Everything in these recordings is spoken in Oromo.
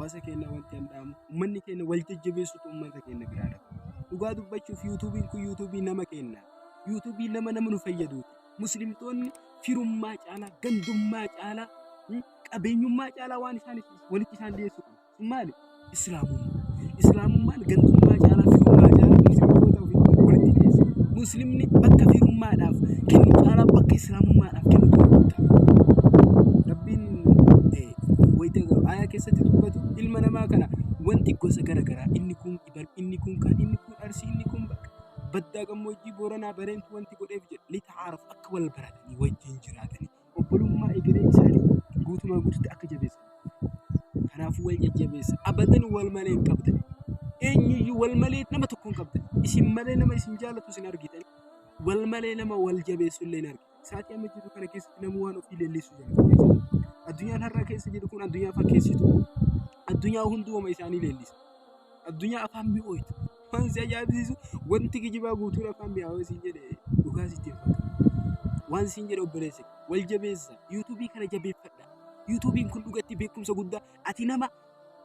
Hawaasa keenya wanti an dhaamu, uummanni keenya wal jajjabeessutu uummata keenya biraa dhabe. Dhugaa dubbachuuf yuutuubiin kun yuutuubii nama keenyaati. Yuutuubii nama nama nu fayyaduuti. Muslimtoonni firummaa caalaa, gandummaa caalaa, qabeenyummaa caalaa waan isaan walitti isaan dhiyeessu qabu. Sun maali? Islaamummaa. Islaamummaan gandummaa caalaa, firummaa caalaa muslimtoota ofitti walitti dhiyeessa. Muslimni bakka firummaadhaaf kennu caalaa bakka islaamummaadhaaf kennu guddaa. Rabbiin wayita aayaa keessatti dubbatu ilma namaa kana wanti gosa gara garaa inni kun ibal, inni kun kaan, inni kun arsii, inni kun bakka baddaa gammoojjii booranaa bareentu wanti godheef jedha litaaraf akka wal baratanii wajjin jiraatanii obbolummaa egeree isaanii guutumaa guututti akka jabeessan. Kanaafuu wal jajjabeessa. Abadan wal malee hin qabdan. Eenyuyyuu wal malee nama tokko hin qabdan. Isin malee nama isin jaalatu isin argitan. Wal malee nama wal jabeessu illee hin argitan. Sa'aatii amma jiru kana keessatti namni waan ofii leellisuu jalqabee jira. Addunyaan har'a keessa jiru kun addunyaa fakkeessitu. Addunyaa hunduu wama isaanii leellisa. Addunyaa afaan mi'ooytu. Waan si ajaa'ibsiisu wanti kijibaa guutuun afaan mi'aawee siin jedhe dhugaa sitti hin fakkaatu. Waan siin jedhe obboleessa wal jabeessa. Yuutuubii kana jabeeffadha. Yuutuubiin kun dhugatti beekumsa guddaa ati nama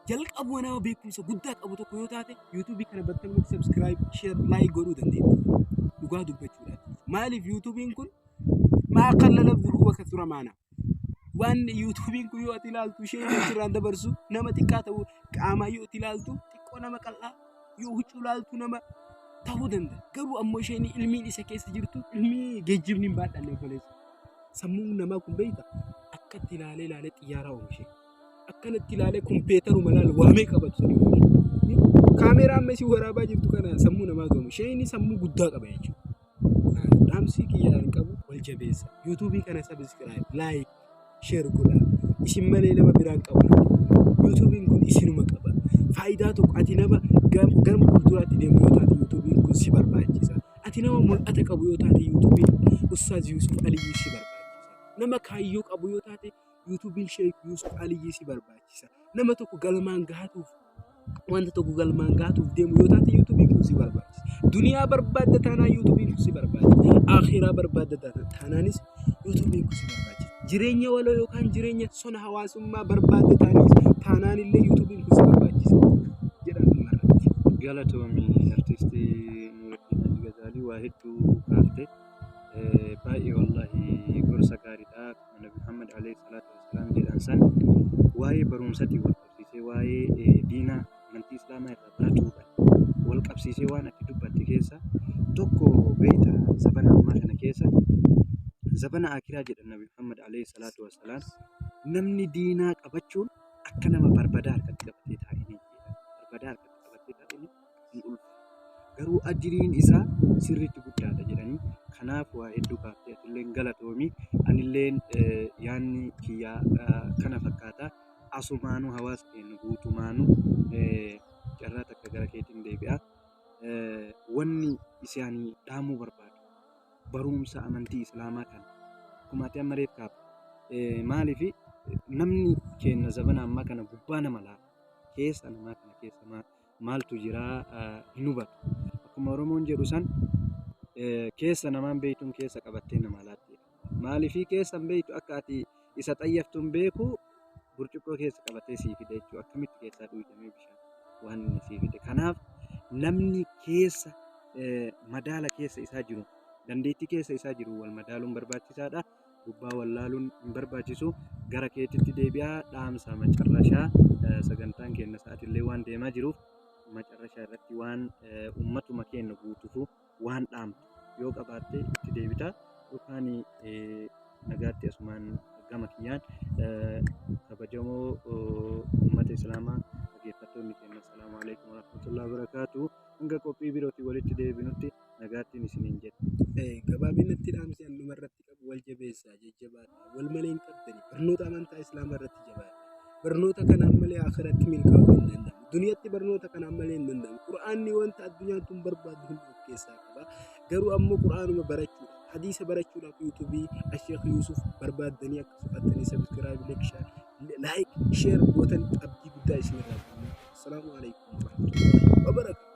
jalqabuma nama beekumsa guddaa qabu tokko yoo taate yuutuubii kana battalumatti subscribe, share, like godhuu dandeetta. Dhugaa dubbachuudhaaf. Maaliif yuutuubiin kun maa qalla lafzuhu wa kasura maana. Waan yuutuubiin kun yoo ati ilaaltu ishee achirraan dabarsu nama xiqqaa ta'uu qaamaa yoo ati ilaaltu xiqqoo nama qal'aa yoo huccuu ilaaltu nama ta'uu danda'a. Garuu ammoo isheen ilmiin isa keessa jirtu ilmii geejjibni hin baadhanne obboleessa. Sammuun namaa kun beekta akkatti ilaalee ilaalee xiyyaaraa oomishe. Akkanatti ilaalee kompiitaruma laal waamee qabatu sanii oomishe. Kaameeraa amma isin waraabaa jirtu kana sammuu namaatu oomishe. Isheen sammuu guddaa qaba jechuudha. Dhaamsi kiyyaan qabu wal jabeessa. Yuutuubii kana subscribe, like, share godhaa. Isin malee nama biraan qabu. Yuutuubiin kun isinuma qaba. Faayidaa tokko ati nama gara fuulduraatti deemu yoo taate yuutuubiin kun si barbaachisa. Ati nama mul'ata qabu yoo taate yuutuubiin Ustaaz Yuusuf Aliyyii si barbaachisa. Nama kaayyoo qabu yoo taate yuutuubiin Sheek Yuusuf Aliyyii si barbaachisa. Nama tokko galmaan gahatuuf wanta tokko galmaan gahatuuf deemu yoo taate yuutuubiin kun si barbaachisa. Duniyaa barbaadda taanaan yuutuubiin kun si barbaachisa. Akhiraa barbaadda taanaanis yuutuubiin kun si barbaachisa. Jireenya waloo yookaan jireenya sona hawaasummaa barbaadda taanaan illee yuutuubiin kun si barbaachisa. Jedhan dhumarratti. Galatoomi artistii Nuuraddiin Haji Gazaalii waa hedduu kaafte. Baay'ee wallaahi gorsa gaariidha. Akkuma Nabi Muhammad alayhi salaatu wassalaam jedhan san waa'ee barumsatiin wal qabsiisee waa'ee diinaa amantii Islaamaa irraa baratuudhaan wal qabsiisee waan ati dubbatte keessa tokko beekta zabana ammaa kana keessa zabana akiraa jedhan Nabi Muhammad alayhi salaatu wassalaam namni diinaa qabachuun akka nama barbadaa harkatti qabatee taa'ee jedhan. Barbadaa harkatti qabatee taa'ee hin ulfaatu. Garuu ajriin isaa sirriitti guddaadha jedhanii kanaaf waa hedduu kaaftee atilleen galatoomi anilleen yaanni kiyyaa kana fakkaata asumaanuu hawaasa keenya guutumaanuu carraa takka gara keetiin deebi'a. Wanni isaanii dhaamuu barbaadu barumsa amantii islaamaa kana akkuma ati amma reef kaafte maaliif namni keenya zabana ammaa kana gubbaa nama laala keessa namaa kana keessa maaltu jira hin hubatu. Akkuma Oromoon jedhu san keessa namaan beektuun keessa qabattee namaa laatti. Maaliifii keessa hin beektu akka ati isa xayyaftu hin beeku burcuqqoo keessa qabatee sii fide jechuudha. Akkamitti keessaa dhuydamee bishaan waan inni sii fide. Kanaaf namni keessa madaala keessa isaa jiru dandeettii keessa isaa jiru wal madaaluun barbaachisaadha. Gubbaa wallaaluun hin barbaachisu. Gara keetitti deebi'aa dhaamsa macarrashaa sagantaan keenya sa'aatillee waan deemaa jiruuf macarrashaa irratti waan uummatuma keenya guutufu waan dhaamtu yoo qabaatte itti deebita yookaan nagaatti asumaan gama kiyyaan kabajamoo uummata islaamaa dhaggeeffattoonni keenya assalaamu alaikum warahmatullahi wabarakaatu hanga qophii birootiin walitti deebinutti nagaattiin isiniin jedha. Gabaabinatti dhaamsi an dhumarratti qabu wal jabeessaa jajjabaadhaa wal malee hin qabdani barnoota amantaa islaamaa irratti jabaadha. Barnoota kanaan malee akhiratti milkaa'uun hin danda'amu. Duniyatti barnoota kanaan malee hin danda'amu. Qur'aanni wanta addunyaan tun barbaaddu hunda of keessaa qaba. Garuu ammoo qur'aanuma barachuudha. Hadiisa barachuudhaaf yuutuubii Asheekh Yuusuf barbaaddanii akka soqattanii subscribe, like, share gootan abdii guddaa isinirraa qabna. Assalaamu alaikum warahmatullahi wabarakatuh.